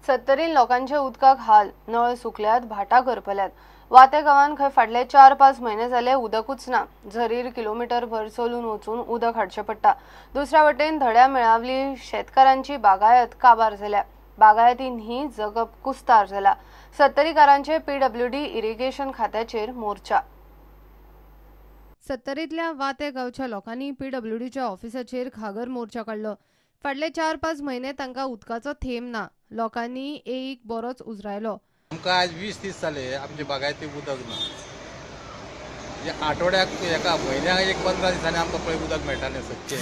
सत्तरीन लोकांचे उदकाक हाल, नळ सुकल्यात, भाटां करपल्यात। वाते गांवांत खंय फाटले 4-5 म्हयने जाले उदकूच ना। झरीर किलोमिटर भर चलून वचून उदक हाडचें पडटा। दुसऱ्या वटेन धड्या मेळावली शेतकारांची बागायत काबार जाल्या। बागायतींनी जगप कुस्तार जाला। सत्तरीकारांचे पीडब्ल्यूडी इरिगेशन खात्याचेर मोर्चा। सत्तरींतल्या वाते गांवच्या लोकांनी पीडब्ल्यूडीच्या ऑफिसाचेर घागर मोर्चा काडलो। फाटले 4-5 म्हयने तांकां उदकाचो थेंब ना। लोकांनी एक बरोच उजरायलो। आमकां आज 20-30 जाले आमचे बागायती उदक ना। आठवड्याक एका म्हयन्याक एक 15 दिसांनी आमकां पळय उदक मेळटालें सदचें,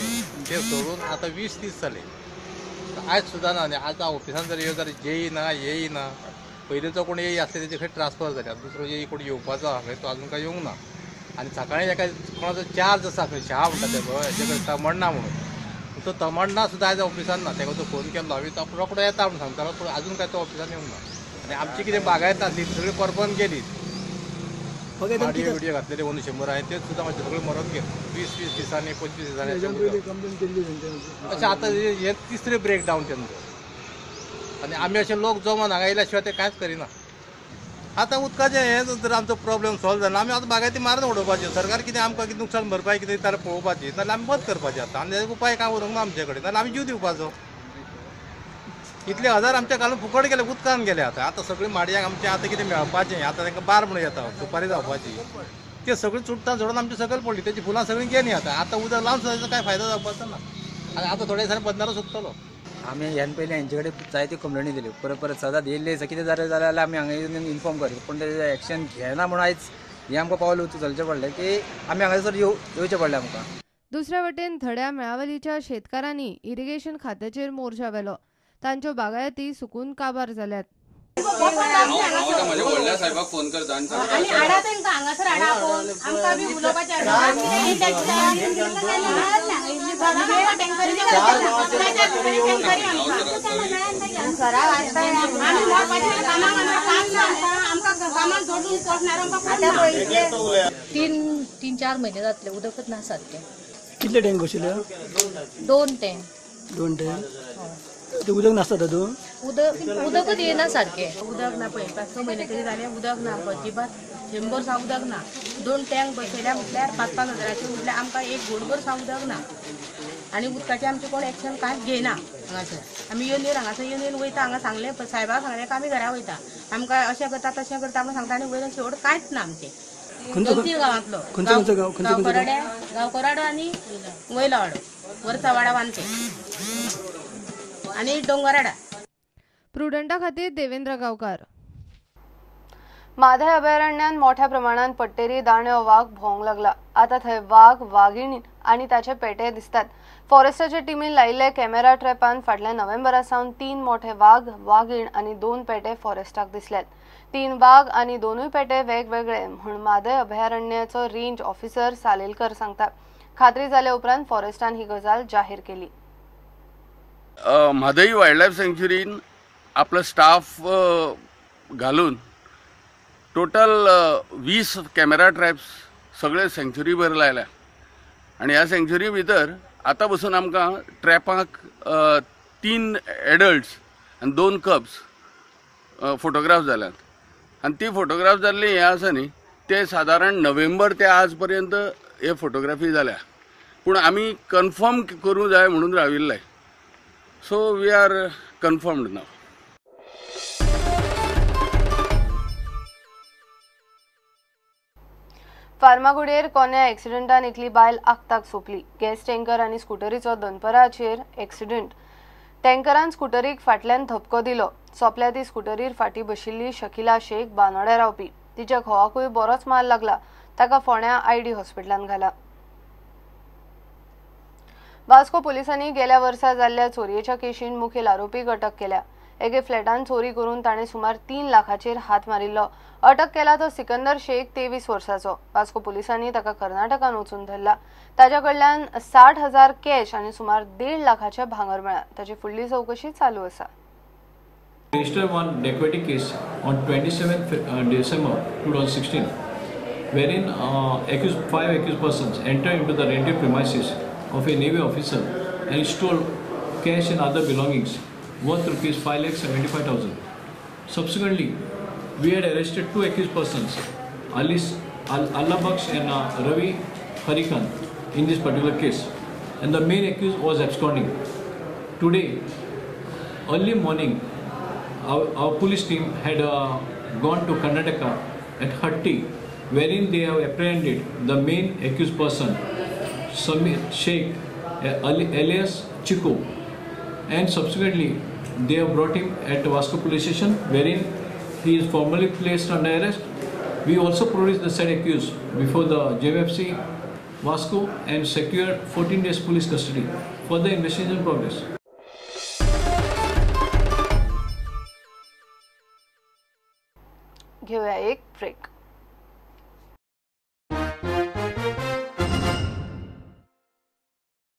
तें सोडून आतां 20-30 जाले आयज सुद्दां ना। आनी आतां ऑफिसान जर येवं जाल्यार जेई ना, येई ना। पयलींचो कोण येई आसले तेजे खंय ट्रान्सफर जाल्या, दुसरो येई कोण येवपाचो आहा खंय तो आजून काय येवंक ना। आनी सकाळीं एका कोणाचो चार्ज आसा खंय शाह म्हणटा ते पळय हेजे कडेन तमण्णा म्हणून, तो तमण्णा सुद्दां आयज ऑफिसान ना। तेका तो फोन केल्लो हांवें, तो रोकडो येता म्हणून सांगतालो, पूण आजून काय तो ऑफिसान येवंक ना। आनी आमची कितें बागायत आसली सगळी करपन गेली, माडयो बिडयो घातलेले 100 हांवें तेच सुद्दां मातशें सगळें मरोन गेले 20-20 दिसांनी 25 दिसांनी। अशें आतां हें तिसरें ब्रेक डावन तेंचो। आनी आमी अशे लोक जमन हांगा येयल्या शिवाय ते कांयच करिना। आतां उदकाचें हें जर आमचो प्रॉब्लेम सॉल्व जाना, आमी आतां बागायती मारून उडोवपाच्यो। सरकार कितें आमकां कितें नुकसान भरपाय कितें दिता पळोवपाची, नाजाल्यार आमी बंद करपाचें आतां। आनी उपाय कांय उरूंक ना आमचे कडेन, नाजाल्यार आमी जीव दिवपाचो। इतले हजार आमच्या घालून फुकट गेले, उदकान गेले। आतां आतां सगळीं माडयांक आमचें आतां कितें मेळपाचें, आतां तांकां बार म्हणून येता सुपारी जावपाची, ते सगळीं चुडटां झडोवन आमची सकयल पडली, तेजी फुलां सगळीं गेलीं। आतां आतां उदक लावन सुद्दां कांय फायदो जावपाचो ना। आनी आतां थोड्या दिसांनी बंदारो सुकतलो। आमी ह्यान पयलीं हेंचे कडेन जायत्यो कंप्लेनी दिल्यो, परत परत सदांच येयल्ले दिसा कितें जालें जाल्यार आमी हांगा येवन इन्फॉर्म करी, पूण तेजें एक्शन घेना म्हणून आयज हें आमकां पावल उचलचें पडलें की आमी हांगासर येवचें पडलें आमकां। दुसऱ्या वटेन धड्या मेळावलीच्या शेतकारांनी इरिगेशन खात्याचेर मोर्चा व्हेलो। तांच्यो बागायती सुकून काबार जाल्यात। तीन चार म्हयने जातले उदकच ना सारकें। कितले टँक बशिल्ले? 2 टँक। 2 टँक उदक नासता तातूंत? उदकच येना सारकें। उदक ना पळय 5-6 म्हयने तरी जाले उदक ना, अजिबात शंबर सा उदक ना। 2 टँक बसयल्या म्हटल्यार 5-5 हजाराचे, म्हटल्यार आमकां एक घोडभर सा उदक ना। आनी उदकाचें आमचें कोण एक्शन कांयच घेयना हांगासर। आमी येवन येवन हांगासर येवन येवन वयता, हांगा सांगलें सायबाक सांगलें आमी घरा वयता, आमकां अशें करता तशें करता म्हणून सांगता आनी वयल्यान शेवट कांयच ना आमचें। 2-3 गांवांतलो गांवकोराडो आनी वयलो वाडो, वरचा वाडा वानते आनी डोंगराडा। प्रुडंटा खातीर देवेंद्र गांवकार। म्हादय अभयारण्यात मोठ्या प्रमाणात पट्टेरी दाण्यो वाघ भोंवंक लागला। आता थंय वाघ, वाघिणी आनी ताचे पेटे दिसतात। फॉरेस्टाचे टिमीन लायिल्ले कॅमेरा ट्रॅपान फाटल्या नोव्हेंबरा सावन 3 मोठे वाघ, वाघीण आनी 2 पेटे फॉरेस्टाक दिसल्यात। 3 वाघ आनी 2 पेटे वेगवेगळे म्हूण म्हादय अभयारण्याचो रेंज ऑफिसर सालेलकर सांगता। खात्री जाल्या उपरांत फॉरेस्टान ही गजाल जाहीर केली। म्हादई वायल्ड लायफ सँक्च्युरीन आपलो स्टाफ घालून टोटल 20 कॅमेरा ट्रॅप्स सगळे सँक्च्युरीभर लायल्या आनी ह्या सँक्च्युरी भितर आतां पसून आमकां ट्रॅपाक 3 एडल्ट्स आनी 2 कब्स फोटोग्राफ जाल्यात आनी ती फोटोग्राफ जाल्ली हें आसा न्ही ते सादारण नोव्हेंबर ते आज पर्यंत हे फोटोग्राफी जाल्या, पूण आमी कन्फर्म करूंक जाय म्हणून राविल्ले। So we are confirmed now. फार्मागुडयेर कोन्या एक्सिडंटान एकली बायल आक्ताक सोंपली। गॅस टँकर आनी स्कुटरीचो दनपराचेर एक्सिडंट। टँकरान स्कुटरीक फाटल्यान धपको दिलो। सोंपल्या ती स्कुटरीर फाटीं बशिल्ली शकिला शेख बानोड्या रावपी। तिच्या घोवाकूय बरोच मार लागला। ताका फोंड्या आयडी हॉस्पिटलान घाला। वास्को पोलिसांनी गेल्या वर्सा जाल्ल्या चोरयेच्या केशीन मुखेल आरोपीक अटक केल्या। एके फ्लॅटान चोरी करून ताणें सुमार 3 लाखाचेर हात मारिल्लो। अटक केला तो सिकंदर शेख 23 वर्साचो। वास्को पोलिसांनी ताका कर्नाटकान वचून धरला। ताच्या कडल्यान 60,000 कॅश आनी सुमार 1.5 लाखाचें भांगर मेळ्ळां। ताची फुडली चवकशी चालू आसा। Registered one dacoity case on 27th December 2016, wherein 5 accused persons entered into the rented premises of a Navy officer and stole cash and other belongings worth rupees 5,75,000. Subsequently, we had arrested 2 accused persons, Allah Baksh and Ravi Harikan, in this particular case, and the main accused was absconding. Today, early morning, our police team had gone to Karnataka at Hatti, wherein they have apprehended the main accused person, Samir Sheikh alias Chico, and subsequently they have brought him at Vasco police station, wherein he is formally placed under arrest. We also produced the said accused before the JMFC Vasco and secured 14 days police custody. Further investigation in progress. घेऊया एक break.